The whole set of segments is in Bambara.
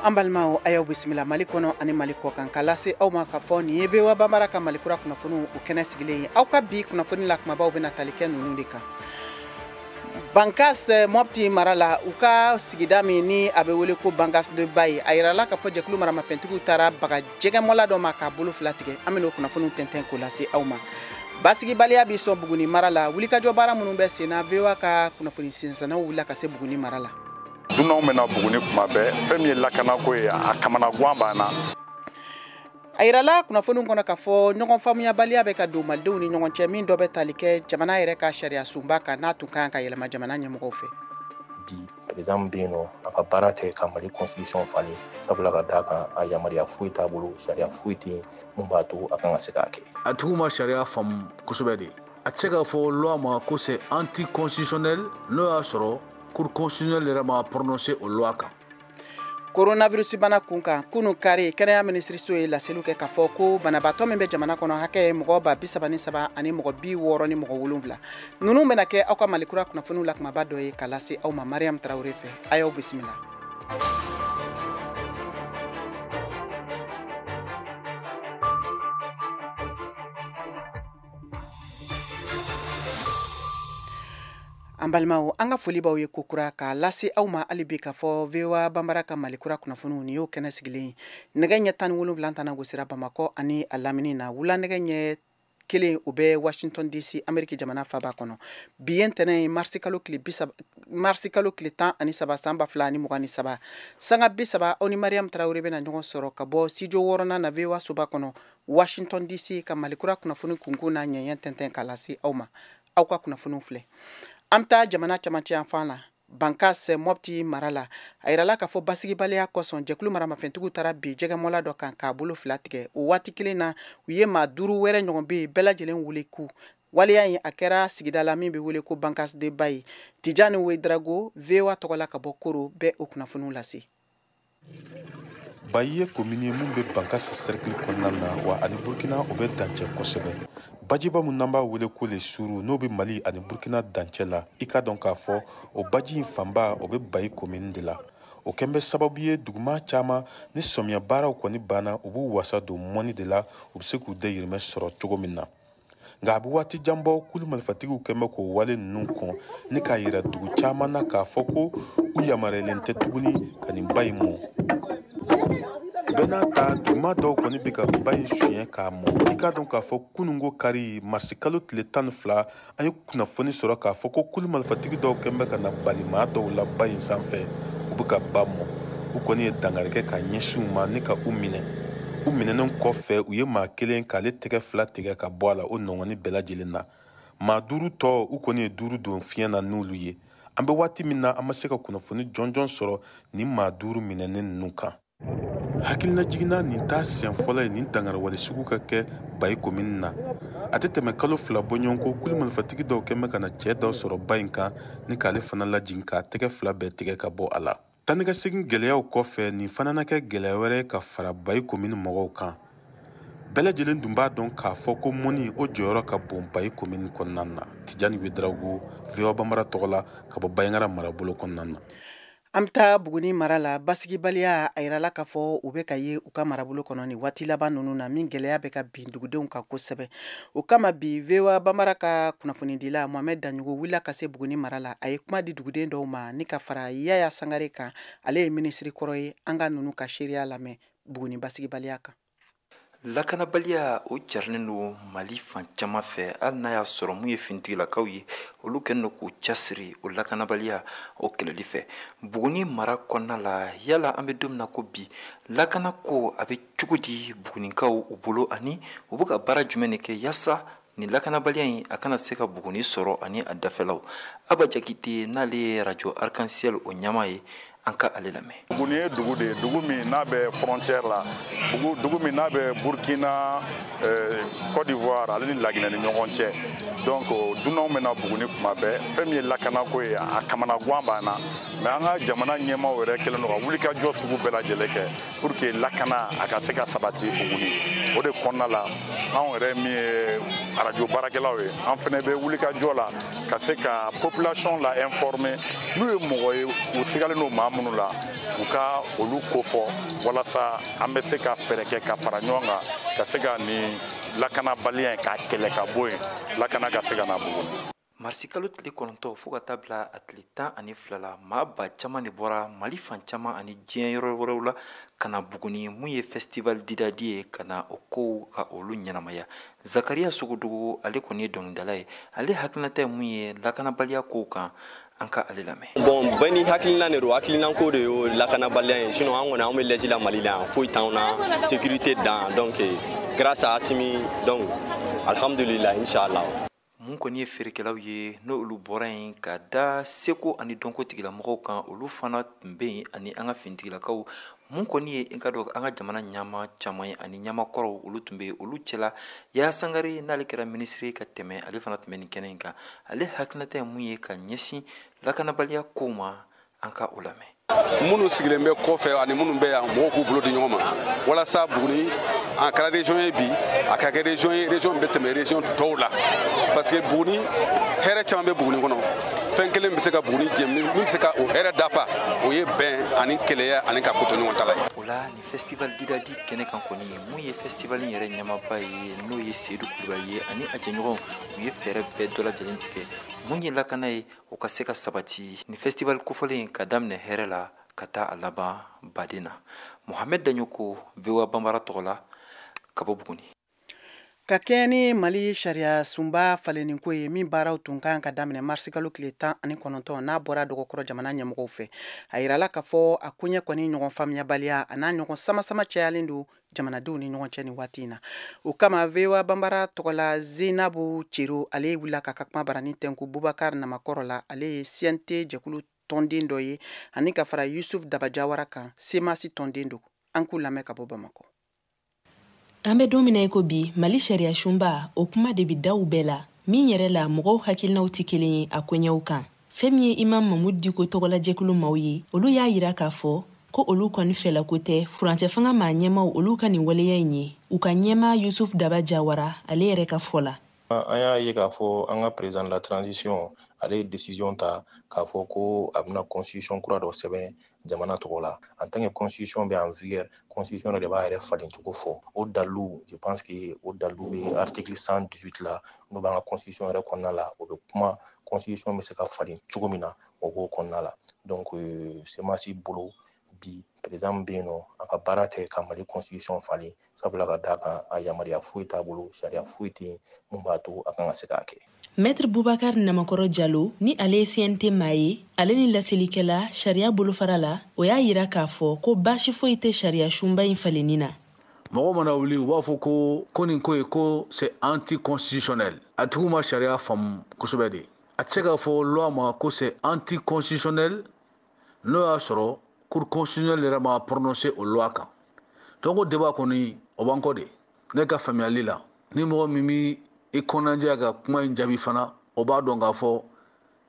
An balimaw, a y'aw bisimila Mali kɔnɔ ani Mali kɔ kan, ka lase aw ma ka fɔ nin ye VOA Bambara ka Mali kura kunnafoniw o kɛnɛ sigilen ye. Aw ka bi kunnafoni la kumabaw bɛna tali kɛ ninnu de kan. Bankas Mopti mara la, u ka sigida min ni a bɛ wele ko Bankas de Baye, a yirala k'a fɔ jɛkulu maramafɛntigiw taara baga jɛgɛmɔla dɔ ma k'a bolo fila tigɛ. An bɛn'o kunnafoniw tɛntɛn k'o lase aw ma. Basigibaliya bi sɔn Buguni mara la, wulikajɔ baara minnu bɛ sen na, VOA ka kunnafoni sinsɛnnaw wulila ka se Buguni mara la. Dunanw bɛna Buguni kuma bɛɛ, fɛn min ye lakanako ye, a kamanagan b'an na. A yirala kunnafoniw kɔnɔ k'a fɔ ɲɔgɔn faamuyabaliya bɛ ka don malidenw ni ɲɔgɔn cɛ, min dɔ bɛ tali kɛ jamana yɛrɛ ka sariya sunba kan n'a tun ka kan ka yɛlɛma jamana ɲɛmɔgɔw fɛ. Bi président min bɛ yen nɔ, a ka baara tɛ ka Mali constitution falen, sabula ka d'a kan a yamaruya foyi t'a bolo, sariya foyi tɛ yen mun b'a to a kan ka se k'a kɛ. A tigiw ma sariya faamu kosɛbɛ de. A tɛ se k'a fɔ loi ma ko c'est anticonstitutionnel n'o y'a sɔrɔ Cour constitutionnelle yɛrɛ ma prononcé o loi kan. Coronavirus bana kun kan, kunu kari kɛnɛya minisiriso ye laseliw kɛ k'a fɔ ko banabaatɔ min bɛ jamana kɔnɔ hakɛ ye mɔgɔ 33 ani mɔgɔ 67. Ninnu bɛna kɛ aw ka Mali kura kunnafoniw la kumaba dɔ ye ka lase aw ma Mariam Traoré fɛ. A y'aw bisimila. An balimaw, an ka foli b'aw ye kokura k'a lase aw ma hali bi k'a fɔ VOA Bambara ka Mali kura kunnafoniw nin y'o kɛnɛ sigilen ye. Nɛgɛ ɲɛ 17 tana gosira Bamakɔ ani a lamini na. Wula nɛgɛ ɲɛ 1 o bɛ Washington DC, Ameriki jamana faba kɔnɔ. Bi ye ntɛnɛn ye, marisi kalo tile bi saba, marisi kalo tile 13 san 2023. Sanga 30 aw ni Mariam Traoré bɛna ɲɔgɔn sɔrɔ ka bɔ studio wɔɔrɔnan na VOA soba kɔnɔ Washington DC ka Mali kura kunnafoni kunkun n'a ɲɛɲɛ tɛntɛn k'a lase aw ma. Aw ka kunnafoniw filɛ. An bɛ taa jamana camancɛ yan fan la, Bankas Mopti mara la. A yirala k'a fɔ basigibaliya kosɔn jɛkulu maramafɛntigiw taara bi jɛgɛmɔla dɔ kan k'a bolo fila tigɛ. O waati kelen na, u ye maa 5 wɛrɛ ɲɔgɔn bɛ yen, bɛɛ lajɛlen wele ku. Waleya in a kɛra sigida la min bɛ wele ko Bankas de Baye. Tijani Ouedraogo, VOA tɔgɔ la ka bɔ Koro, bɛ o kunnafoniw lase. Bayi ye komini ye mun bɛ Bankas cercle kɔnɔna na, wa ani Burkina o bɛ dancɛ kosɛbɛ. Bajiba mun n'an b'a wele ko le Suru, n'o bɛ Mali ani Burkina dancɛ la, i ka dɔn k'a fɔ o baji in fanba o bɛ Bayi komini de la. O kɛn bɛ sababu ye duguma caman ni sɔmiya baaraw kɔni banna, u b'u wasa don mɔni de la, u bɛ se k'u dayirimɛ sɔrɔ cogo min na. Nka a bɛ waati jan bɔ kulu marifatigiw kɛn bɛ k'o wale ninnu kɔn ni k'a yira dugu caman na k'a fɔ ko u yamaruyalen tɛ tuguni ka nin ba in mɔ. Bɛɛ n'a ta, duguma dɔw kɔni bɛ ka ba in suɲɛ k'a mɔ. I k'a dɔn k'a fɔ kununko kari marisi kalo tile 12, an ye kunnafoni sɔrɔ k'a fɔ ko kulu marifatigi dɔw kɛn bɛ ka na bali maa dɔw la ba in sanfɛ, u bɛ ka ba mɔ. U kɔni ye dankari kɛ ka ɲɛsin u ma ni ka u minɛ. U minɛnen kɔfɛ, u ye maa kelen k'ale tɛgɛ fila tigɛ ka bɔ a la o nɔngɔnni bɛɛ lajɛlen na. Maa 5 tɔ, u kɔni ye 5 don fiɲɛ na n'olu ye. An bɛ waati min na, an ma se ka kunnafoni jɔnjɔn sɔrɔ nin maa 5 minɛnen ninnu kan. Hakilina jiginna nin t'a siɲɛ fɔlɔ ye nin dankariwale sugu ka kɛ Bayi komini na. A tɛ tɛmɛ kalo 2 bɔɲɔgɔnko, kulu marifatigi dɔw kɛn bɛ ka na cɛ dɔ sɔrɔ ba in kan ni k'ale fana lajigin k'a tɛgɛ fila bɛɛ tigɛ ka bɔ a la. Taanikasegin gɛlɛyaw kɔfɛ, nin fana na kɛ gɛlɛya wɛrɛ ye ka fara Bayi komini mɔgɔw kan. Bɛɛ lajɛlen dun b'a dɔn k'a fɔ ko mɔni o jɔyɔrɔ ka bon Bayi komini kɔnɔna na. Tijani Ouedraogo, VOA Bambara tɔgɔ la ka bɔ Bayangara marabolo kɔnɔna na. An bɛ taa Buguni mara la. Basigibaliya a yirala k'a fɔ u bɛ ka ye u ka marabolo kɔnɔ nin waati laban ninnu na, min gɛlɛya bɛ ka bin dugudenw kan kosɛbɛ. O kama bi VOA Bambara ka kunnafonidila Mohamed Daɲogo wulila ka se Buguni mara la. A ye kuma di duguden dɔw ma ni ka fara Yaya Sangare kan, ale ye minisiri kɔrɔ ye. An ka ninnu ka seereya lamɛn Buguni basigibaliya kan. Lakanabaliya o carilen don Mali fan caman fɛ, hali n'a y'a sɔrɔ mun ye finitigilakaw ye, olu kɛlen don k'u cɛsiri o lakanabaliya o kɛlɛli fɛ. Buguni mara kɔnɔna la, yala an bɛ don min na ko bi, lakana ko a bɛ cogo di Bugunikaw u bolo, ani u bɛ ka baara jumɛn de kɛ yaasa nin lakanabaliya in a kana se ka Buguni sɔrɔ ani a dafɛlaw. Aba Jakite n'ale ye radio Arc-en-Ciel o ɲɛmaa ye, an ka ale lamɛn. Buguni ye dugu de ye, dugu min n'a bɛ frontière la, dugu min n'a bɛ Burkina, Côte d'Ivoire ale ni Laginɛ ni ɲɔgɔn cɛ. Donc dunanw bɛna Buguni kuma bɛɛ, fɛn min ye lakanako ye, a kamanagan b'an na. Mais an ka jamana ɲɛmaaw yɛrɛ kɛlen don ka wulikajɔ sugu bɛɛ lajɛlen kɛ pour que lakana a ka se ka sabati Buguni. O de kɔnɔna la, anw yɛrɛ min ye arajo baarakɛlaw ye, an fɛnɛ bɛ wulikajɔ la ka se ka population la informer. N'u ye mɔgɔ ye, u sigalen don maa minnu la, u ka olu kofɔ walasa an bɛ se ka fɛɛrɛ kɛ ka fara ɲɔgɔn kan ka se ka nin lakanabaliya in k'a kɛlɛ ka bɔ yen, lakana ka se ka na Buguni. Marisi kalo tile 9 fo ka taa bila a tile 12 la, maa ba caman de bɔra Mali fan caman ani diɲɛ yɔrɔ wɛrɛw la ka na Buguni mun ye Festival Didadi ye, ka na o kow ka olu ɲɛnamaya. Zakariya Sogodogo, ale kɔni ye dɔnkilidala ye, ale hakilinata ye mun ye lakanabaliya kow kan, an ka ale lamɛn. Bon, bɛɛ ni hakilina de don, hakilina ko de y'o lakanabaliya ye. Sinon an kɔni an bɛ lɛsi la Mali la yan, foyi t'anw na, sécurité dan. Donc grâce à Assimi, donc alhamdulillah, inchallah. Mun kɔni ye feerekɛlaw ye, n'olu bɔra yen ka da seko ani dɔnko tigilamɔgɔw kan, olu fana tun bɛ yen, ani an ka finitigilakaw. Mun kɔni ye i ka dɔn an ka jamana ɲama caman ye ani ɲamakɔrɔw, olu tun bɛ yen. Olu cɛla Yaya Sangare, n'ale kɛra minisiri ka tɛmɛ, ale fana tun bɛ nin kɛnɛ in kan. Ale hakilinata ye mun ye ka ɲɛsin lakanabaliya kow ma, an ka o lamɛn. Minnu sigilen bɛ kɔfɛ ani minnu bɛ yan, mɔgɔw k'u bolo di ɲɔgɔn ma walasa Buguni a kɛra région ye bi, a ka kɛ région ye, région bɛ tɛmɛ région tɔw la, parce que Buguni hɛrɛ caman bɛ Buguni kɔnɔ. Fɛn kelen bɛ se ka Buguni jɛ, min bɛ se ka o hɛrɛ dafa, o ye bɛn ani keleya ani ka ko to ɲɔgɔn ta la ye. O la nin Festival Didadi kɛnɛ kan kɔni, mun ye festival in yɛrɛ ɲɛmaaba ye, n'o ye Seydou Kulibali ye, ani a jɛɲɔgɔnw, u ye fɛɛrɛ bɛɛ dɔ lajɛlen tigɛ mun ye lakana ye, o ka se ka sabati nin festival kofɔlen ka daminɛ hɛrɛ la ka taa a laban baden na. Mohamed Dagnoko, VOA Bambara tɔgɔ la ka bɔ Buguni. Ka kɛɲɛ ni Mali sariya sunba falenni ko ye, min baaraw tun kan ka daminɛ marisikalo tile 19, n'a bɔra dɔgɔkɔrɔ jamana ɲɛmɔgɔw fɛ, a yirala k'a fɔ a koɲɛ kɔni ɲɔgɔn faamuyabaliya a n'a ɲɔgɔn sama-sama cayalen don jamanadenw ni ɲɔgɔn cɛ nin waati in na. O kama, VOA Bambara tɔgɔla Zenabu Cero, ale wulila k'a ka kuma barani tɛnku Bubakar Namakɔrɔ la, ale ye CNT jɛkulu tɔnden dɔ ye, ani ka fara Yusuf Daba Jawara kan, CMAS tɔnden don. An k'u lamɛn ka bɔ Bamakɔ. An bɛ don min na i ko bi, Mali sariya sunba o kuma de bi daw bɛɛ la, min yɛrɛ la mɔgɔw hakilinaw tɛ kelen ye a koɲɛw kan. Fɛn min ye Imam Mahmoud Dicko tɔgɔlajɛkulu maaw ye, olu y'a yira k'a fɔ ko olu kɔni fɛlako tɛ furancɛ fanga maa ɲɛmaw olu ka nin waleya in ye. U ka ɲɛmaa Yusuf Daba Jawara, ale yɛrɛ ka fɔ la: An y'a ye k'a fɔ an ka président de la transition, ale ye décision ta k'a fɔ ko a bɛna constitution kura dɔ sɛbɛn jamana tɔgɔ la. En tant que constitution bɛ en vigueur, constitution dɔ de b'a yɛrɛ falen cogo fɔ. O dalilu, je pense que o dalilu bɛ article 118 la, n'o b'an ka constitution yɛrɛ kɔnɔna la. O bɛ kuma constitution bɛ se ka falen cogo min na, o b'o kɔnɔna la. Donc CMAS bolo bi, président min bɛ yen nɔ, a ka baara tɛ ka Mali constitution falen, sabula ka d'a kan a yamaruya foyi t'a bolo, sariya foyi tɛ yen mun b'a to a kan ka se k'a kɛ. Maître Boubacar Namakɔrɔ Jalo, ni ale ye CNT maa ye, ale ni laselikɛla sariya bolofara la, o y'a yira k'a fɔ ko baasi foyi tɛ sariya sunba in falenni na. Mɔgɔ mana wuli, u b'a fɔ ko nin ko ye ko c'est anticonstitutionnel. A tigiw ma sariya faamu kosɛbɛ de. A tɛ se k'a fɔ loi ma ko c'est anticonstitutionnel n'o y'a sɔrɔ Cour constitutionnelle yɛrɛ ma prononcé o loi kan. Donc o débat kɔni, o b'an kɔ de. Ne ka faamuyali la, ni mɔgɔ min b'i i kɔnɔnajɛya ka kuma in jaabi fana, o b'a dɔn k'a fɔ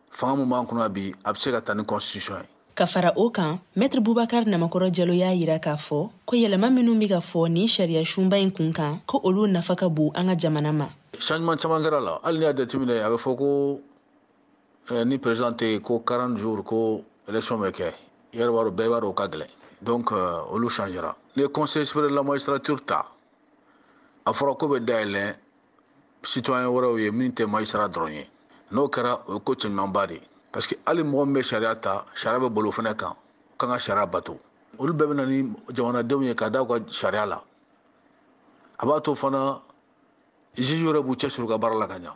fanga min b'an kunna bi, a bɛ se ka taa ni constitution ye. Ka fara o kan, Maître Boubacar Namakɔrɔ Jalo y'a yira k'a fɔ ko yɛlɛma minnu bɛ ka fɔ nin sariya sunba in kun kan, ko olu nafa ka bon an ka jamana ma. Changement caman kɛra la. Hali n'i y'a jateminɛ, a bɛ fɔ ko ni président tɛ yen ko 40 jours ko élection bɛ kɛ. I yɛrɛ b'a dɔn, bɛɛ b'a dɔn o ka gɛlɛn. Donc olu changera. Ni ye Conseil supérieur de la magistrature ta, a fɔra ko bɛ dayɛlɛ citoyen wɛrɛw ye min tɛ magistrat dɔrɔn ye. N'o kɛra, o ye ko cɛɲumanba de ye, parce que hali mɔgɔ min bɛ sariya ta, sariya bɛ boli o fana kan, o kan ka sariya bato. Olu bɛɛ bɛ na ni jamanadenw ye ka da u ka sariya la. A b'a to fana juge yɛrɛ b'u cɛsiri u ka baara la ka ɲa.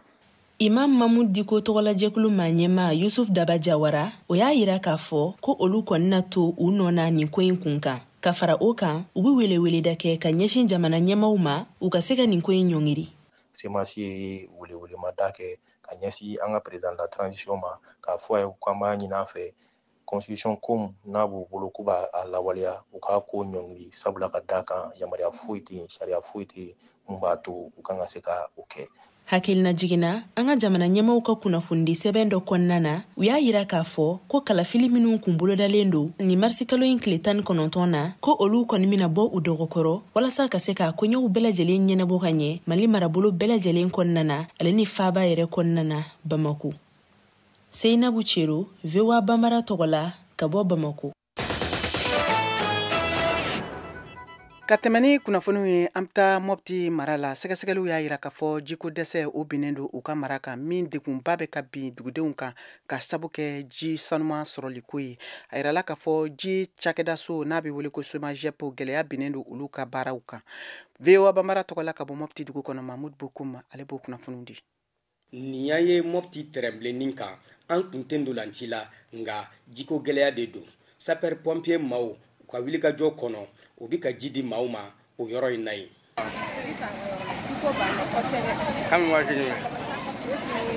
Imam Mahmoud Dicko tɔgɔlajɛkulu maa ɲɛmaa Yusuf Daba Jawara, o y'a yira k'a fɔ ko olu kɔni na to u nɔ na nin ko in kun kan. Ka fara o kan, u bɛ weleweleda kɛ ka ɲɛsin jamana ɲɛmaaw ma, u ka se ka nin ko in ɲɔngiri. CMAS ye welewelemada kɛ ka ɲɛsin an ka président de la transition ma, k'a fɔ a ye k'an b'a ɲini a fɛ, constitution ko n'a b'u bolo k'u b'a lawaleya, u k'a ko ɲɔngiri, sabula ka d'a kan yamaruya foyi tɛ yen, sariya foyi tɛ yen mun b'a to u kan ka se ka o kɛ. Hakilina jiginna, an ka jamana ɲɛmaw ka kunnafonidi sɛbɛn dɔ kɔnɔna na, u y'a yira k'a fɔ ko kalafili minnu kun bolodalen don nin marisikalo in tile 19 na, ko olu kɔni bɛna bɔ u dɔgɔkɔrɔ walasa ka se k'a koɲɛw bɛɛ lajɛlen ɲɛnabɔ ka ɲɛ Mali marabolo bɛɛ lajɛlen kɔnɔna na, ale ni faaba yɛrɛ kɔnɔna na, Bamako. Seinabu Cero, VOA Bambara tɔgɔ la ka bɔ Bamako. Ka tɛmɛ ni kunnafoniw ye, an bɛ taa Mopti mara la. Sɛgɛsɛgɛliw y'a jira k'a fɔ jiko dɛsɛ o binnen don u ka mara kan, min degunba bɛ ka bin dugudenw kan ka sabu kɛ ji sanuman sɔrɔliko ye. A yirala k'a fɔ ji cakɛdaso n'a bɛ wele ko SOMAGEP, gɛlɛya binnen don olu ka baaraw kan. VOA Bambara tɔgɔ la ka bɔ Mopti dugu kɔnɔ, Mahmoud Bokoum ale b'o kunnafoniw di. Nin y'an ye Mopti tɛrɛnbilennin kan, an kun tɛ ntolanci la, nka jiko gɛlɛya de don. Sapeur pompier maaw u ka wulikajɔ kɔnɔ, o bɛ ka ji di maaw ma o yɔrɔ in na yen. Jiko b'an na kosɛbɛ. Kami waati jumɛn?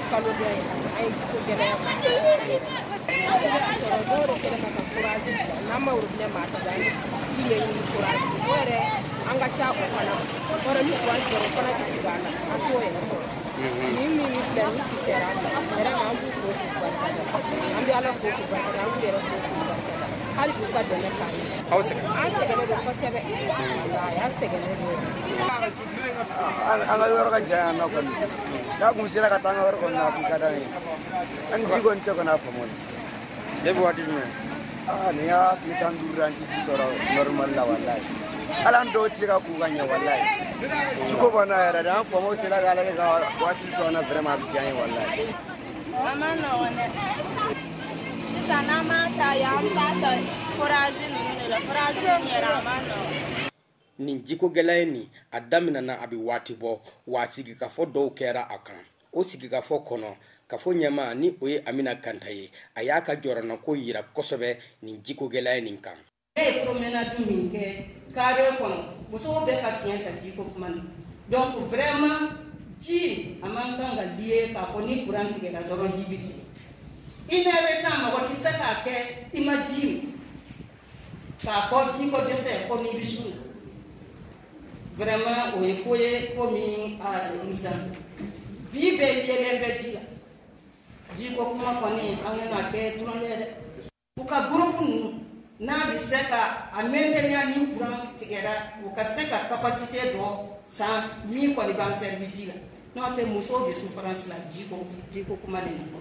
Kalo dɔ ye, an ye jiko gɛlɛya. Sɔrɔ dɔw de kɛlen ka forage bila, n'an ma robinet maa ta, an ye ji ɲɛɲini forage. O yɛrɛ an ka ca o fana ma. Kɔrɔ ni courant tigɛra, o fana bɛ tigɛ an na, an t'o yɛrɛ sɔrɔ. Ni min filɛ ni kisɛra an ma, vraiment an b'u fo k'u barika da. An bɛ Ala fo k'u barika da, an b'u yɛrɛ fo k'u barika da. Hali k'u ka dɛmɛ k'an ye. Aw sɛgɛn? An sɛgɛnnen don kosɛbɛ. Walayi an sɛgɛnnen don. An ka yɔrɔ ka jan yan nɔ kɔni. N'a kun sera ka taa an ka yɔrɔ kɔni na, a kun ka d'an ye. An ni ji kɔni cɛ kɔni a faamu. Depuis waati jumɛn? Aa, nin y'a tile 15 an ti ji sɔrɔ normal la walayi. Hali an dɔw tɛ se ka k'u ka ɲɛ walayi. Jiko b'an na yɛrɛ de, an faamaw sera ka Ala kɛ ka waati sɔrɔ an na vraiment a bɛ diya an ye walayi. A ma nɔgɔn dɛ. Sisan n'an m'a ta yan, an b'a ta forage ninnu de la, forage ninnu yɛrɛ a ma nɔgɔn. Nin jiko gɛlɛya nin a daminɛna a bɛ waati bɔ, wa sigikafɔ dɔw kɛra a kan. O sigikafɔ kɔnɔ, kafo ɲɛmaa ni o ye Amina Kanta ye, a y'a ka jɔrɔnako yira kosɛbɛ nin jiko gɛlɛya nin kan. Ne ye promenade min kɛ carré kɔnɔ, musow bɛ ka siɲɛ ta jiko kuma na. Donc vraiment ji a man kan ka lié k'a fɔ ni courant tigɛra dɔrɔn ji bɛ tigɛ. Une heure de temps mɔgɔ tɛ se k'a kɛ i ma ji min, k'a fɔ jiko dɛsɛ fo n'i bɛ sun na. Vraiment o ye ko ye ko min a c'est urgent. Bi bɛɛ yelen bɛ ji la. Jiko kuma kɔni an kana kɛ tulonkɛ ye dɛ. U ka groupe ninnu n'a bɛ se ka a maintenir ni courant tigɛra, u ka se ka capacité dɔ san min kɔni b'an servi ji la. N'o tɛ musow bɛ souffrance la jiko kuma de ma.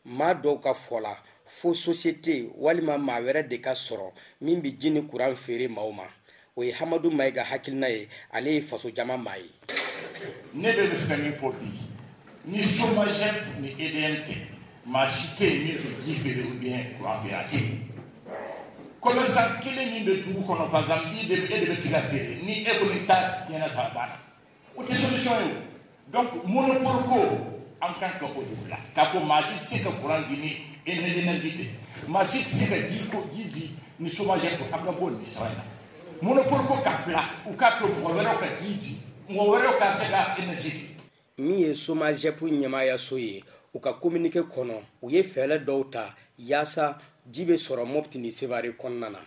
Maa dɔw ka fɔ la, fo société walima maa wɛrɛ de ka sɔrɔ min bɛ ji ni courant feere maaw ma. O ye Hamadu Mayiga hakilina ye, ale ye fasojama maa ye. Ne bɛ fɛ ka min fɔ bi, ni SOMAGEP ni EDM tɛ, maa si tɛ yen min bɛ ji feere ou bien courant feere, a tɛ yen. Commerçant kelen min bɛ dugu kɔnɔ, par exemple, e de bɛ tiga feere, ni e kɔni ta tiɲɛna sa, a banna. O tɛ solution ye o. Donc monopole ko an kan ka o de bila, k'a fɔ maa si tɛ se ka courant di ni énergie tɛ, maa si tɛ se ka ji di ni SOMAGEP, an ka bɔ nin sira in na. Monopole ko ka bila, u k'a to mɔgɔ wɛrɛw ka ji di, mɔgɔ wɛrɛw ka se ka énergie di. Min ye SOMAGEP ɲɛmaayaso ye, u ka communiqué kɔnɔ, u ye fɛɛrɛ dɔw ta yaasa ji bɛ sɔrɔ Mopti ni Sevare kɔnɔna na.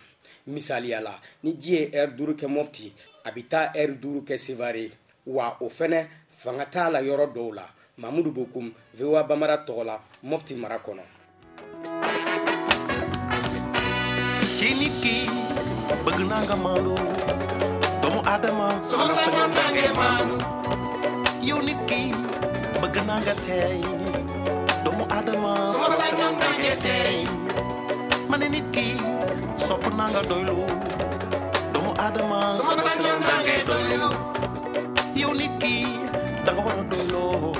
Misaliya la, ni ji ye heure 5 kɛ Mopti, a bɛ taa heure 5 kɛ Sevare, wa o fɛnɛ fanga t'a la yɔrɔ dɔw la. Mahmoud Bokoum, VOA Bambara tɔgɔ la, Mopti mara kɔnɔ. Ci nit ki bëgg naa nga maandu, doomu Aadama sama sañoon da ngay maandu. Yow nit ki bëgg naa nga teey, doomu Aadama sama sañoon da ngay teey. Ma ne nit ki sopp naa nga doylu, doomu Aadama sama sañoon da ngay doylu. Yow nit ki da nga war a doyloo,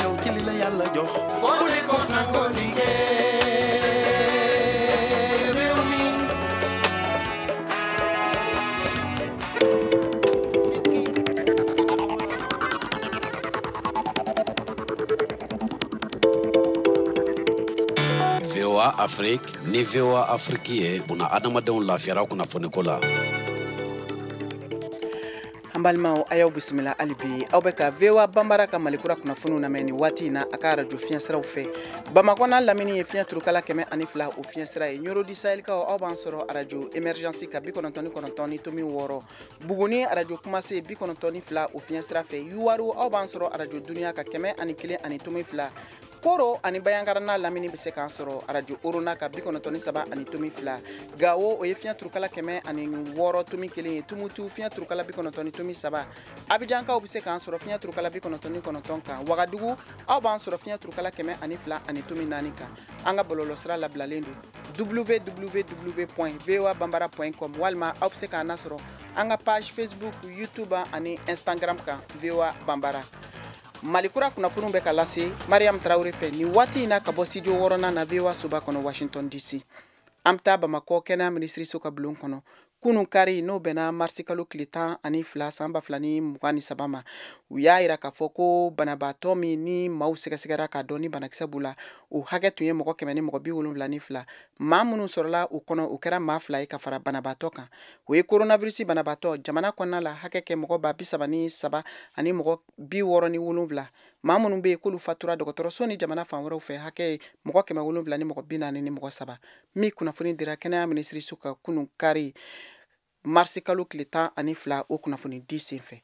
yow ci li la Yàlla jox, bu le ko nangoo liggéey. VOA Afrique ni VOA Afrique ye buna adamadenw lafiyara kunnafoniko la. An balimaw, a y'aw bisimila hali bi aw bɛ ka VOA Bambara ka Malikura kunnafoniw lamɛn nin waati in na a ka arajo fiɲɛsiraw fɛ. Bamakɔ n'a lamini ye fiɲɛ turukala 102 o fiɲɛsira ye. Ɲɔrɔ Sahelikaw aw b'an sɔrɔ arajo Emergence ka 99.6. Buguni arajo Kumase 92 o fiɲɛsira fɛ. Yuwaru aw b'an sɔrɔ arajo Duniya ka 101.2. Koro ani Bayankara n'a lamini bɛ se k'an sɔrɔ arajo Orona ka 93.2. Gawo o ye fiɲɛ turukala 106.1 ye. Tumutu fiɲɛ turukala 90.3. Abidjankaw bɛ se k'an sɔrɔ fiɲɛ turukala 99 kan. Wagadugu aw b'an sɔrɔ fiɲɛ turukala 102.4 kan. An ka bɔlɔlɔsira labilalen don www.voabambara.com walima aw bɛ se k'an lasɔrɔ An ka page Facebook, YouTube ani Instagram kan VOA Banbara. Mali kura kunnafoniw bɛ ka lase Mariam Traoré fɛ nin waati in na ka bɔ studio 6nan na VOA soba kɔnɔ Washington DC. An bɛ taa Bamakɔ kɛnɛya minisiriso ka bulon kɔnɔ. Kunun kari n'o bɛnna marisi kalo tile 12 san 2023 ma, u y'a yira k'a fɔ ko banabaatɔ min ni maaw sɛgɛsɛgɛra k'a dɔn ni banakisɛ b'u la, o hakɛ tun ye mɔgɔ 172. Maa minnu sɔrɔla o kɔnɔ, o kɛra maa 2 ye ka fara banabaatɔ kan. O ye coronavirus banabaatɔ jamana kɔnɔna la hakɛ kɛ mɔgɔ 33 ani mɔgɔ 67. Maa minnu bɛ yen k'olu fatura dɔgɔtɔrɔso ni jamana fan wɛrɛw fɛ, hakɛ ye mɔgɔ 743. Min kunnafoni dira kɛnɛya minisiriso ka kunun kari marisi kalo tile 12 o kunnafoni di senfɛ.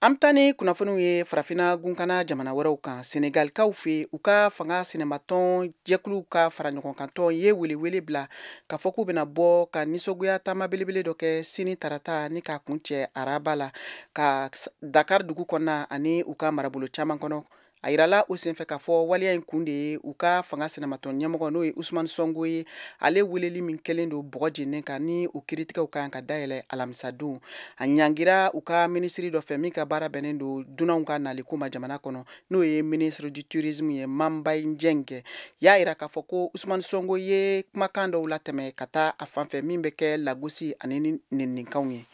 An bɛ taa ni kunnafoniw ye farafinna gunkana jamana wɛrɛw kan. Senegalikaw fɛ, u ka fanga sinamatɔn jɛkuluw ka fara ɲɔgɔnkantɔn ye welewele bila k'a fɔ k'u bɛna bɔ ka nisɔngoya taama belebele dɔ kɛ sini tarata ni k'a kuncɛ araba la ka Dakar dugu kɔnɔna ani u ka marabolo caman kɔnɔ. A yirala o senfɛ k'a fɔ waleya in kun de ye u ka fanga sinamatɔn ɲɛmɔgɔ n'o ye Ousmane Sonko ye, ale weleli min kɛlen don bɔgɔ jeninen kan ni o kiiritigɛw kan ka dayɛlɛ alamisadon. A ɲangira u ka minisiri dɔ fɛ min ka baara bɛnnen don dunanw ka naliko ma jamana kɔnɔ, n'o ye ministre du tourisme ye Mame Mbaye Dieng. Y'a yira k'a fɔ ko Ousmane Sonko ye kumakan dɔw latɛmɛ ka taa a fan fɛ min bɛ kɛ lagosi ani nɛnikanw ye.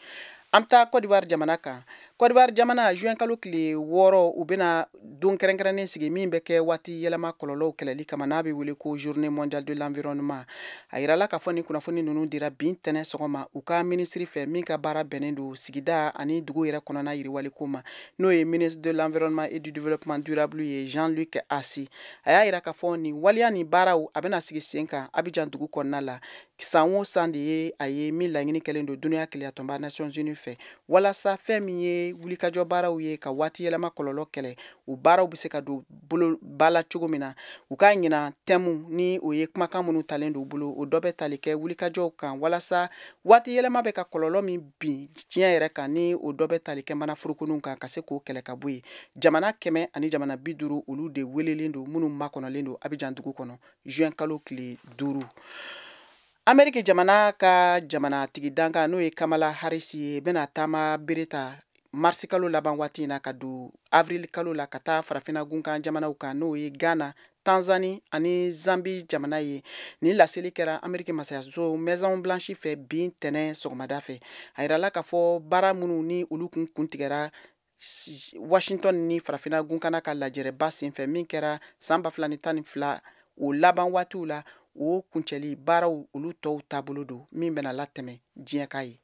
An bɛ taa Côte d'Ivoire jamana kan. Côte d'Ivoire jamana juin kalo tile 6 u bɛna don kɛrɛnkɛrɛnnen sigi min bɛ kɛ waati yɛlɛma kɔlɔlɔw kɛlɛli kama n'a bɛ wele ko journée mondiale de l'environnement. A yirala k'a fɔ ni kunnafoni ninnu dira bi ntɛnɛn sɔgɔma u ka minisiri fɛ min ka baara bɛnnen don sigida ani dugu yɛrɛ kɔnɔna yiriwaliko ma, n'o ye ministre de l'environnement et du développement durable ye Jean-Luc Assi. A y'a yira k'a fɔ nin waleya nin baaraw a bɛna sigi sen kan Abidjan dugu kɔnɔna la. San o san de ye a ye min laɲini kɛlen don dunuya keleyatɔnba Nations Unies fɛ walasa fɛn min ye wulikajɔ baaraw ye ka waati yɛlɛma kɔlɔlɔ kɛlɛ, o baaraw bɛ se ka don bolo ba la cogo min na. U ka ɲina thème ni o ye kumakan minnu talen don u bolo, o dɔ bɛ tali kɛ wulikajɔw kan walasa waati yɛlɛma bɛ ka kɔlɔlɔ min bin diɲɛ yɛrɛ kan, ni o dɔ bɛ tali kɛ manaforokoninw kan ka se k'o kɛlɛ ka bɔ yen. Jamana 100 ani jamana 50 olu de welelen don minnu makɔnɔlen don Abidjan dugu kɔnɔ juin kalo tile 5. Ameriki jamana ka jamanatigi dankan n'o ye Kamala Harris ye bɛna taama bere ta marisi kalo laban waati in na ka don avril kalo la ka taa farafinna gunkan jamanaw kan, n'o ye Ghana, Tanzanie ani Zambie jamana ye. Nin laseli kɛra Ameriki masayaso Maison Blanche fɛ bi ntɛnɛn sɔgɔmada fɛ. A yirala k'a fɔ baara minnu ni olu kun kuntigɛra Washington ni farafinna gunkana ka lajɛrɛba senfɛ min kɛra san 2012 o laban waatiw la, o kuncɛli baaraw olu tɔw taabolo don min bɛna latɛmɛ diɲɛ k'a ye.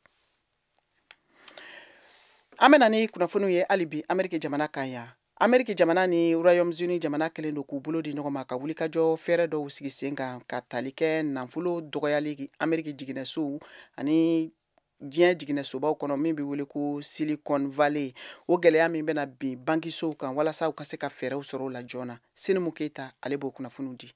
An bɛna ni kunnafoniw ye hali bi Ameriki jamana kan yan. Ameriki jamana ni Royaume-Uni jamana kɛlen don k'u bolo di ɲɔgɔn ma ka wulikajɔ fɛɛrɛ dɔw sigi sen kan ka tali kɛ nafolo dɔgɔyali Ameriki jiginɛsow ani diɲɛ jiginɛsobaw kɔnɔ min bɛ wele ko Silicon Valley. O gɛlɛya min bɛna bin bankisow kan walasa u ka se ka fɛɛrɛw sɔrɔ o la joona. Senimu Keyita ale b'o kunnafoniw di.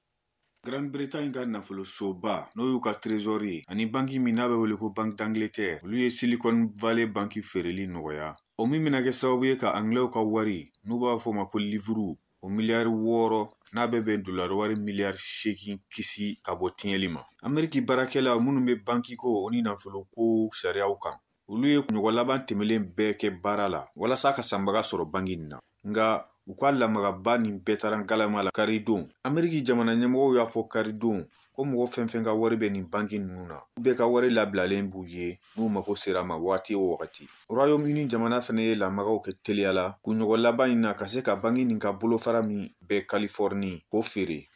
Grande-Bretagne ka nafolosoba n'o y'u ka trésor ye ani banki min n'a bɛ wele ko Banque d'Angleterre, olu ye Silicon Valley banki feereli nɔgɔya, o min bɛna kɛ sababu ye ka anglais ka wari n'u b'a fɔ o ma ko livre o miliyari 6 n'a bɛ bɛn dolari wari miliyari 8 kisi ka bɔ tiɲɛli ma. Ameriki baarakɛla minnu bɛ banki ko ni nafolo ko sariyaw kan, olu ye kunɲɔgɔn laban tɛmɛlen bɛɛ kɛ baara la walasa ka sanbaga sɔrɔ banki nin na, nka u ka lamagaba nin bɛɛ taara galama la karidon. Ameriki jamana ɲɛmɔgɔw y'a fɔ karidon ko mɔgɔ fɛn fɛn ka wari bɛ nin banki ninnu na, u bɛɛ ka wari labilalen b'u ye n'u mako sera ma waati o wagati. Royaume-Uni jamana fɛnɛ ye lamagaw kɛ teliya la kunɲɔgɔn laban in na ka se ka banki nin ka bolofara min bɛ Californie k'o feere.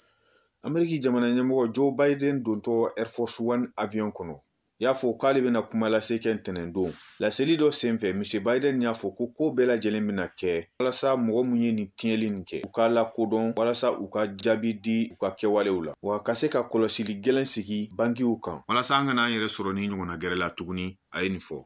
Ameriki jamana ɲɛmɔgɔ Joe Biden dontɔ Air Force One avion kɔnɔ y'a fɔ k'ale bɛna kuma lase kɛ ntɛnɛn don. Laseli dɔ senfɛ, Monsieur Biden y'a fɔ ko ko bɛɛ lajɛlen bɛna kɛ walasa mɔgɔ mun ye nin tiɲɛli nin kɛ u k'a lakodɔn walasa u ka jaabi di u ka kɛwalew la, wa ka se ka kɔlɔsili gɛlɛn sigi bankiw kan walasa an kana an yɛrɛ sɔrɔ ni ɲɔgɔnna gɛrɛ la tuguni. A ye nin fɔ.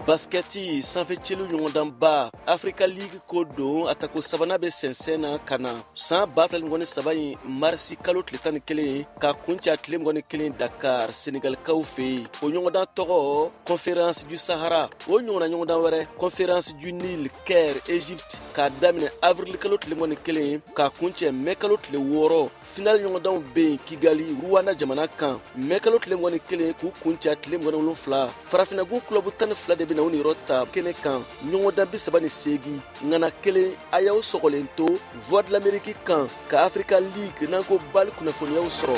Baskɛti sanfɛcelu ɲɔgɔndanba Africa League ko don, a tako sabanan bɛ sɛnsɛn na ka na san 2023 in marisi kalo tile 11 ka kuncɛ tile 21 Dakar, Senegalikaw fɛ yen. O ɲɔgɔndan tɔgɔ Conférence du Sahara. O ɲɔgɔnna ɲɔgɔndan wɛrɛ Conférence du Nil, Caire, Égypte, k'a daminɛ avril kalo tile 21 k'a kuncɛ mai kalo tile 6. Final ɲɔgɔndanw bɛ yen Kigali, Rwanda jamana kan, mai kalo tile 21 k'u kuncɛ tile 27. Farafinnagun club 12 de bɛna u niyɔrɔ ta kɛnɛ kan, ɲɔgɔndan 38 ŋana kelen. A y'aw sɔgɔlen to Voix de l'Amérique kan ka Africa League n'an ko BAL kunnafoniyaw sɔrɔ.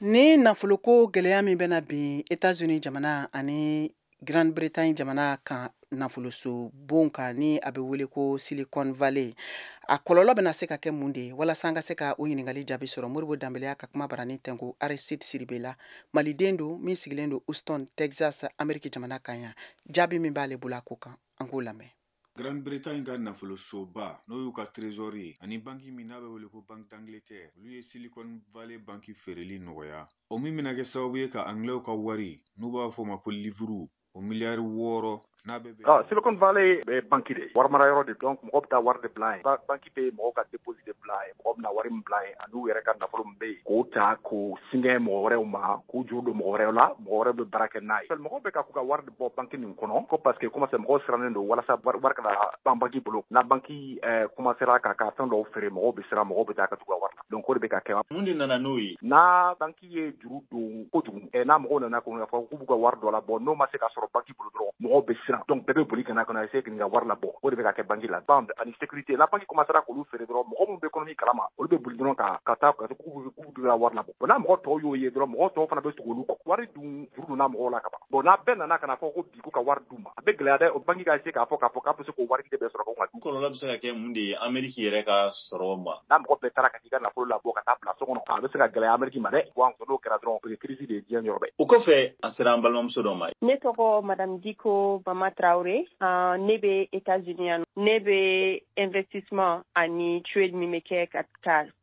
Ni nafoloko gɛlɛya min bɛna bin États-Unis jamana ani Grande-Bretagne jamana kan nafoloso bon kan, ni a bɛ wele ko Silicon Valley, a kɔlɔlɔ bɛna se ka kɛ mun de ye? Walasa an ka se ka o ɲininkali jaabi sɔrɔ, Modibo Danbele y'a ka kuma barani tɛnku Aristide Sidibe la, maliden don min sigilen don Houston, Texas, Amérique jamana kan yan. Jaabi min b'ale bolo a ko kan, an k'o lamɛn. Grande-Bretagne ka nafolosoba, n'o y'u ka trésor ye, ani banki min n'a bɛ wele ko Banque d'Angleterre, olu ye Silicon Valley banki feereli nɔgɔya, o min bɛna kɛ sababu ye ka anglais ka wari, n'u b'a fɔ o ma ko livre, o miliyari 6 n'a bɛ. Silicon Valley bɛ banki de, wari mara yɔrɔ de. Donc mɔgɔ bɛ taa wari de bila yen. Banki bɛ mɔgɔw ka déposit de bila yen, mɔgɔ bɛna wari min bila yen ani u yɛrɛ ka nafolo min bɛ yen, k'o ta k'o singɛ mɔgɔ wɛrɛw ma, k'u juru don mɔgɔ wɛrɛw la, mɔgɔ wɛrɛw bɛ baara kɛ n'a ye. Mɔgɔw bɛ ka k'u ka wari de bɔ banki nin kɔnɔ ko parce que commencé mɔgɔw sirannen don walasa wari kana ban banki bolo. Na banki commencera k'a ka fɛn dɔw feere, mɔgɔw bɛ siran, mɔgɔw bɛ taa ka tugu ka wari la. Donc o de bɛ ka kɛ. Mun de nana n'o ye? N'a banki ye juru don kojugu, n'a mɔgɔw nana ko fɔ k'u b'u ka wari dɔ labɔ, n'o ma se ka sɔrɔ banki bolo dɔrɔn, mɔgɔw bɛ siran. Donc bɛɛ bɛ boli ka na essayer k'i ka wari labɔ. O de bɛ ka kɛ banki la. Bande ani sécurité, n'a banki commencera k'olu feere dɔrɔn, mɔgɔ minnu bɛ économie kalama, olu bɛ boli dɔrɔn ka taa ka k'u b'u ka wari labɔ. Bon, n'a mɔgɔ tɔw y'o ye dɔrɔn, mɔgɔ tɔw fana bɛ tugu olu kɔ. Wari dun juru donna mɔgɔw la ka ban. Bon, n'a bɛɛ nana ka na fɔ ko bi k'u ka wari d'u ma, a bɛ gɛlɛya dɛ. O banki ka essayer k'a fɔ k'a bɛ se k'o wari de bɛɛ sɔrɔ k'o ka du. Kɔlɔlɔ bɛ se ka kɛ mun de ye Amérique yɛrɛ ka sɔrɔ ma? N'a mɔgɔ bɛɛ taara ka t'i ka nafolo labɔ ka taa bila so kɔnɔ, a bɛ se ka gɛlɛya Amérique ma dɛ. Bon, n'o kɛra dɔrɔn, o ye crise de ye diɲɛ yɔrɔ bɛɛ. O kɔfɛ, an sera an balimamuso dɔ ma. Ne tɔgɔ Madame Diko Mama Traoré, ne bɛ États-Unis yan. Ne bɛ investissement ani trade min bɛ kɛ ka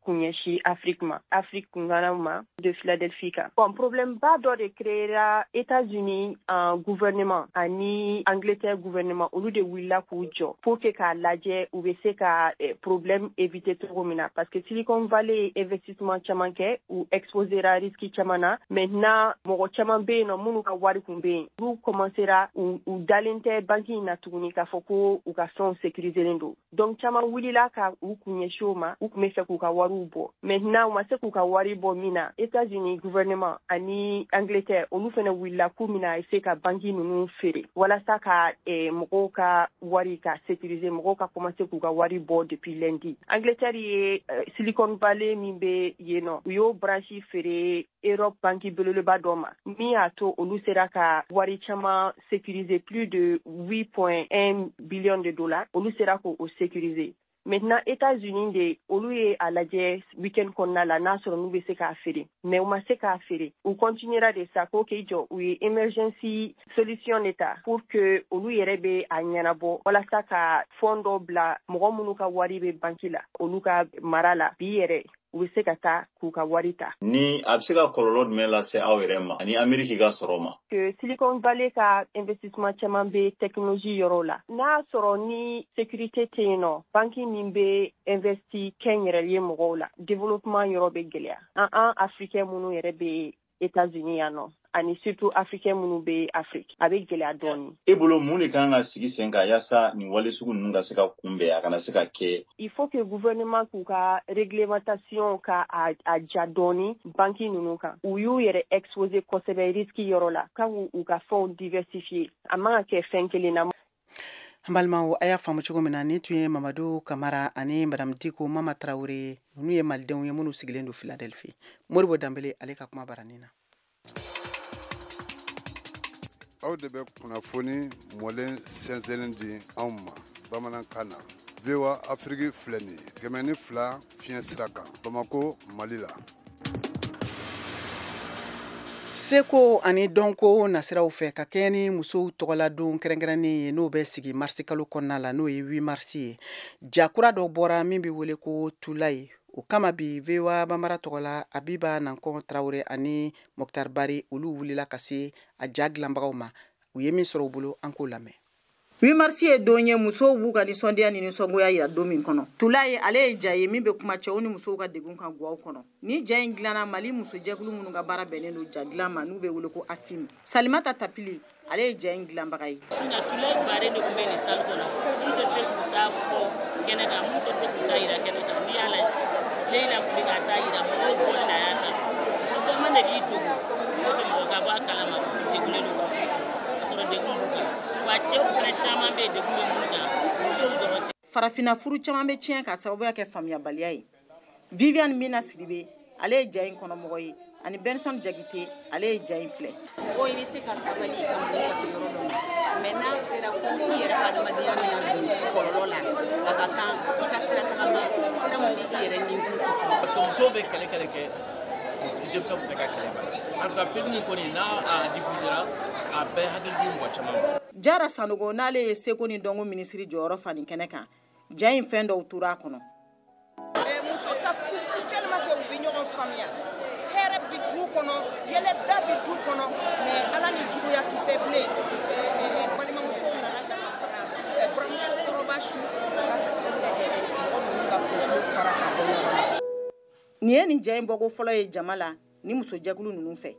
kun ɲɛsin Afrique ma, Afrique kunganaw ma de Philadelphie kan. Bon, problème ba dɔ de créera États-Unis gouvernement ani Angleterre gouvernement, olu de wulila k'u jɔ pour que k'a lajɛ u bɛ se ka problème éviter cogo min na, parce que Silicon Valley ye investissement caman kɛ, u exposera risque caman na. Maintenant mɔgɔ caman bɛ yen nɔ minnu ka wari kun bɛ yen, olu commencera u dalen tɛ banque in na tuguni k'a fɔ ko u ka fɛnw sécuriselen don. Donc caman wulila ka u kun ɲɛsin o ma, u tun bɛ fɛ k'u ka wariw bɔ. Maintenant u ma se k'u ka wari bɔ min na, États-Unis gouvernement ani Angleterre, olu fana wulila k'u bɛna essayer ka banque ninnu feere walasa ka mɔgɔw ka wari ka sécuriser, mɔgɔw ka commencer k'u ka wari bɔ depuis lundi. Angleterre ye Silicon Valley min bɛ yen nɔ, u y'o branche feere Europe banque belebeleba dɔ ma, min y'a to olu sera ka wari caman sécuriser, plus de 8,1 billion de dollars, olu sera k'o sécuriser. Maintenant États-Unis de, olu ye a lajɛ week-end kɔnɔna la n'a sɔrɔ n'u bɛ se k'a feere, mais u ma se k'a feere. U continuera de sa ko k'i jɔ, u ye emergency solution de ta pour que olu yɛrɛ bɛ a ɲɛnabɔ walasa ka fond dɔ bila mɔgɔ minnu ka wari bɛ banki la, olu ka mara la. Bi yɛrɛ u bɛ se ka taa k'u ka wari ta. Ni a bɛ se ka kɔlɔlɔ jumɛn lase aw yɛrɛ ma ani Amérique ka sɔrɔ ma? Que Silicon Valley ka investissement caman bɛ technologie yɔrɔ la. N'a sɔrɔ ni sécurité tɛ yen nɔ, banque min bɛ investi kɛnyɛrɛye mɔgɔw la, développement yɔrɔ bɛ gɛlɛya. An Africain minnu yɛrɛ bɛ États-Unis yan nɔ, ani surtout Africain minnu bɛ Afrique, a bɛ gɛlɛya dɔɔni. E bolo mun de kan ka sigi sen kan yaasa nin wale sugu ninnu ka se ka kunbɛn, a kana se ka kɛ? Il faut que gouvernement k'u ka réglementation ka a ja dɔɔni banque ninnu kan. U y'u yɛrɛ exposer kosɛbɛ risque yɔrɔ la, kan k'u ka fɛnw diversifier. A man ka kɛ fɛn kelen na. An balimaw, a y'a faamu cogo min na, nin tun ye Mamadu Kamara ani Madame Diko Mama Traoré, ninnu ye malidenw ye minnu sigilen don Philadelphie. Modibo Danbele ale ka kuma baranin na. Aw de bɛ kunnafoni mɔlen sɛnsɛnnen di anw ma bamanankan na. VOA Afrique filɛ nin ye 102 fiɲɛ sira kan Bamako, Mali la. Seko ani dɔnko nasiraw fɛ ka kɛɲɛ ni musow tɔgɔladon kɛrɛnkɛrɛnnen ye, n'o bɛ sigi marisi kalo kɔnɔna la, n'o ye 8 mars ye, jakura dɔ bɔra min bɛ wele ko Tulayi. O kama bi VOA Bambara tɔgɔ la, Abiba Nankɔn Tarawele ani Mokhtar Bari, olu wulila ka se a ja dilanbagaw ma. U ye min sɔrɔ u bolo, an k'o lamɛn. 8 mars ye don ye musow b'u ka nisɔndiya ni nisɔngoya yira don min kɔnɔ. Tula ye, ale ye ja ye min bɛ kuma cɛw ni musow ka degun kan guwaw kɔnɔ. Ni ja in dilanna Mali musojɛkulu minnu ka baara bɛnnen don ja dilan ma, n'u bɛ wele ko AFIM. Salimata Tapili, ale ye ja in dilanbaga ye. Sinon Tula baare de tun bɛ nin salle kɔnɔ, minnu tɛ se k'u ta fɔ kɛnɛ kan, minnu tɛ se k'u ta yira kɛnɛ kan. N'i y'a lajɛ, Leila tun bɛ k'a ta yira, mɔgɔw bɔli la a y'a ta fɔ. Muso caman de b'i dogo, u tɛ fɛ mɔgɔ ka bɔ a kalama k'u degunnen don u ka furu kɔnɔ, k'a sɔrɔ degun b'u kan. Wa cɛw fana caman bɛ yen, degun bɛ minnu kan, musow dɔrɔn tɛ. Farafinna furu caman bɛ tiɲɛ k'a sababuya kɛ faamuyabaliya ye. Viviane Mina Sidibe, ale ye ja in kɔnɔmɔgɔ ye, ani Benson Jagite, ale ye ja in filɛ. Mɔgɔ, i bɛ se ka sabali ka muɲu ka se yɔrɔ dɔ ma, mais n'a sera ko i yɛrɛ ka adamadenya bɛna don kɔlɔlɔ la, a ka kan i ka sira tagama, sira min bɛ i yɛrɛ nikun kisi. Parce que musow bɛ kɛlɛ kɛlɛ kɛ, denmisɛnw fana ka kɛlɛ ban. En tout cas, film nin kɔni, n'a a diffusera, a bɛɛ hakili di mɔgɔ caman ma. Jara Sanogo, n'ale ye seko ni dɔnko minisiri jɔyɔrɔ fa nin kɛnɛ kan, ja in fɛn dɔw tora a kɔnɔ. Muso ka couple, tellement que u bɛ ɲɔgɔn faamuya, hɛrɛ bi du kɔnɔ, yɛlɛda bi du kɔnɔ, mais ala ni juguya kisɛ bilen. Balimamusow nana ka na fara buramuso kɔrɔba su ka mɔgɔ ninnu ka couple fara ka bɔ ɲɔgɔn na. Nin ye nin ja in bɔko fɔlɔ ye jama la ni musojɛkulu ninnu fɛ.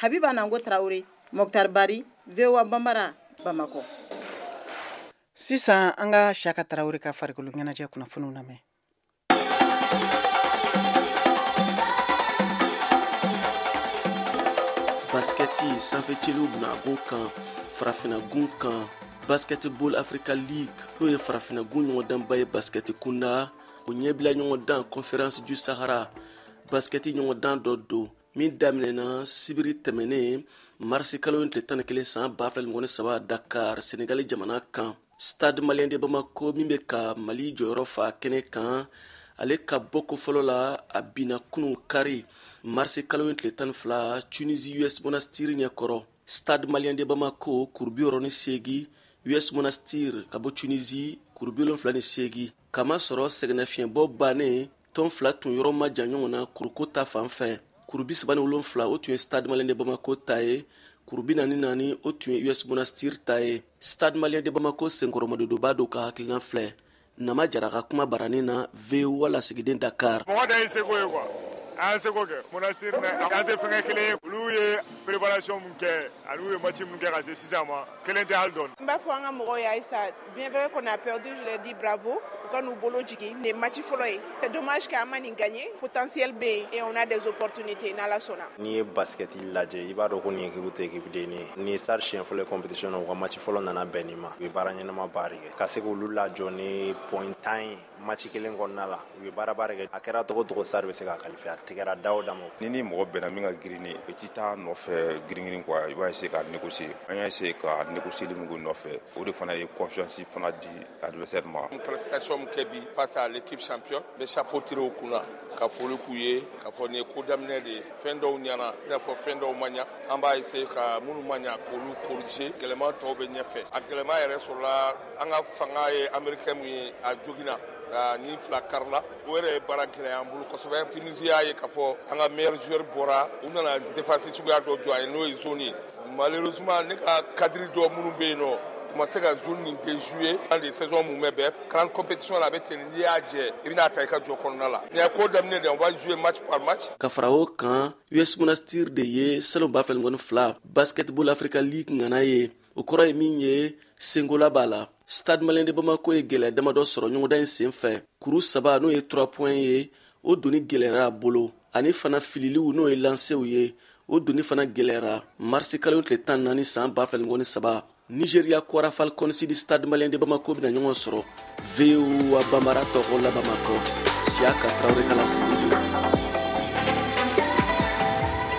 Habiba Nango Tarawele, Mokhtar Bari, VOA Bambara, Bamakɔ. Sisan an ka Siyaka Tarawele ka farikolo ɲɛnajɛ kunnafoniw lamɛn. Baskɛti sanfɛcɛliw binagun kan, farafinagun kan, Basketball Africa League, n'o ye farafinagun ɲɔgɔndanba ye baskɛti kunda, o ɲɛbila ɲɔgɔndan Conférence du Sahara baskɛti ɲɔgɔndan dɔ don min daminɛna sibiri tɛmɛnen, marisi kalo tile 11 san 2023, Dakar, Senegali jamana kan. Stade Malien de Bamako min bɛ ka Mali jɔyɔrɔ fa kɛnɛ kan, ale ka bɔko fɔlɔ la, a binna kunu kari, marisi kalo tile 12, Tunisie US Monastir ɲɛkɔrɔ. Stade Malien de Bamako kuru 68, US Monastir ka bɔ Tunisie kuru 78. Kamasɔrɔ sɛgɛnnafiɲɛbɔ bannen, tɔn fila tun yɔrɔ ma jan ɲɔgɔn na kuruko ta fan fɛ. Kuru 37, o tun ye Stade Malien de Bamako ta ye, kuru 44, o tun ye US Monastir ta ye. Stade Malien de Bamako senkɔrɔmadonba dɔw ka hakilina filɛ Nama Jara ka kuma baranin na, VOA lasigiden Dakar. Mɔgɔ da ye seko ye quoi, an y'an seko kɛ. Monastir an tɛ fɛnkɛ kelen ye. Olu ye préparation mun kɛ ani u ye match mun kɛ ka se sisan ma, kelen tɛ hali dɔɔni. N b'a fɔ an ka mɔgɔw ye halisa, bien vrai qu'on a perdu, je leur dis bravo, u ka n'u bolo jigin. Nin ye match fɔlɔ ye, c'est dommage qu'an ma nin gagner. Potentiel bɛ yen et on a des opportunités, n'Ala sɔnna. N'i ye basket lajɛ, i b'a dɔn ko nin équipe tɛ équipe denni ye. Nin ye Stade siɲɛ fɔlɔ ye compétition na, u ka match fɔlɔ nana bɛn nin ma. U ye baara ɲɛnama ba de kɛ ka se k'olu lajɔ ni point 10 ye match kelen kɔnɔna la. U ye baaraba de kɛ. A kɛra togo togo, Stade bɛ se ka qualifier, a tigɛra da o da ma. Ni mɔgɔ bɛnna min ka girin, i ti taa nɔfɛ girin-girin quoi, i b'a essayer ka négocier. An y'a essayer ka négocier min k'u nɔfɛ, o de fana ye confiance fana di adversaire ma. Prestation min kɛ bi face à l'équipe championne, n bɛ chapeau tiré u kunna ka foli k'u ye, k'a fɔ nin ye ko daminɛ de ye. Fɛn dɔw ɲɛna, i n'a fɔ fɛn dɔw ma ɲa. An b'a essayer ka minnu ma ɲa, k'olu corriger. Gɛlɛman tɔw bɛ ɲɛfɛ. A gɛlɛman yɛrɛ sɔrɔla, an ka fanga ye américain mun ye, a joginna ni fila karila, o yɛrɛ ye baara gɛlɛya an bolo kosɛbɛ. Tunisie y'a ye k'a fɔ an ka meilleur joueur bɔra, u nana défense suguya dɔ jɔ a ye, n'o ye zone ye. Malheureusement, ne ka cadre dɔ minnu bɛ yen nɔ, u ma se ka zone nin déjouer. An de saison mun bɛ bɛɛ grande compétition la, a bɛ ten, n'i y'a jɛ, i bɛna ta i ka jɔ kɔnɔna la. Nin ye ko daminɛ de, on va jouer match par match. Ka fara o kan, US Monastir de ye salon 2022 Basketball Africa League ŋana ye. O kɔrɔ ye min ye, senkola b'a la. Stade Malien de Bamako ye gɛlɛya damadɔ sɔrɔ ɲɔgɔndan in sen fɛ. Kuru saba, n'o ye 3 points ye, o doni gɛlɛyara a bolo, ani fana fililiw, n'o ye lansew ye, o doni fana gɛlɛyara. Marisi kalo tile 14 san 2023, Nigeria Kwara Falcons ni Stade Malien de Bamako bɛna ɲɔgɔn sɔrɔ. VOA Bambara tɔgɔ la Bamakɔ, Siyaka Tarawele ka laseli don.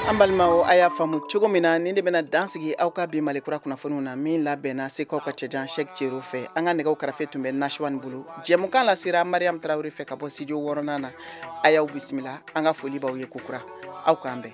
An balimaw, a y'a faamu cogo min na, nin de bɛna dan sigi aw ka bi Malikura kunnafoniw na min labɛnna Sekaw ka cɛjan Sɛk Cero fɛ. An ka nɛgɛw karafe tun bɛ Nasuwan bolo. Jɛmukan lasera Mariam Tarawele fɛ ka bɔ studio wɔɔrɔnan na. A y'aw bisimila, an ka foli b'aw ye kokura. Aw k'an bɛn.